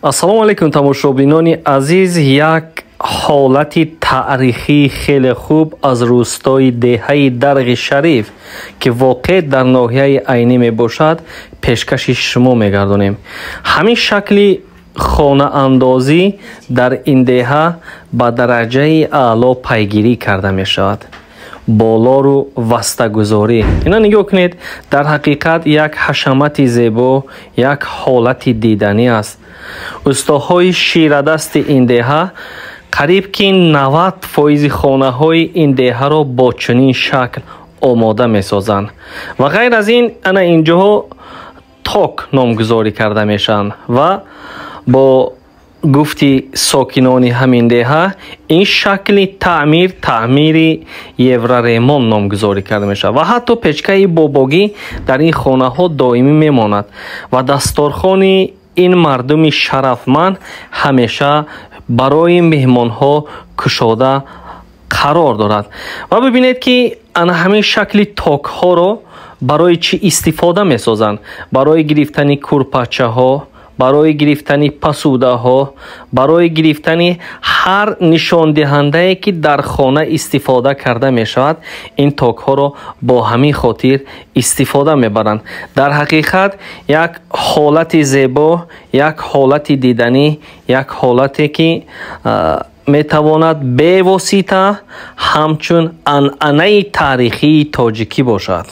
Ассалому алайкум, тамошобинони азиз. Як ҳолати таърихии хеле хуб аз рӯстои деҳаи Дарғи Шариф, ки воқеъ дар ноҳияи Айнӣ мебошад, пешкаши шумо мегардонем. Ҳамин шакли хонаандозӣ дар ин деҳа ба дараҷаи аъло пайгирӣ карда мешавад. Болору вастагузорӣ, ина нигоҳ кунед, дар ҳақиқат як ҳашамати зебо, як ҳолати диданӣ аст. Устоҳои ширадасти ин деҳа қариб ки 90 фоизи хонаҳои ин деҳаро бо чунин шакл омода месозанд. Ва ғайр аз ин, ана инҷоҳо ток номгузорӣ карда мешаванд ва бо гуфти сокинони ҳамин деҳа ин шакли таъмир таъмири евроремонт номгузорӣ карда мешавад. Ва ҳатто печкаи бобогӣ дар ин хонаҳо доимӣ мемонад ва дасторхони ин мардуми шарафманд ҳамеша барои меҳмонҳо кушода қарор дорад. Ва бибинед, ки ана ҳамин шакли токҳоро барои чӣ истифода месозанд: барои гирифтани курпачаҳо, барои гирифтани пасудаҳо, барои гирифтани ҳар нишондиҳандае, ки дар хона истифода карда мешавад, ин токҳоро бо ҳамин хотир истифода мебаранд. Дар ҳақиқат як ҳолати зебо, як ҳолати диданӣ, як ҳолате, ки метавонад бевосита ҳамчун анъанаи таърихии тоҷикӣ бошад.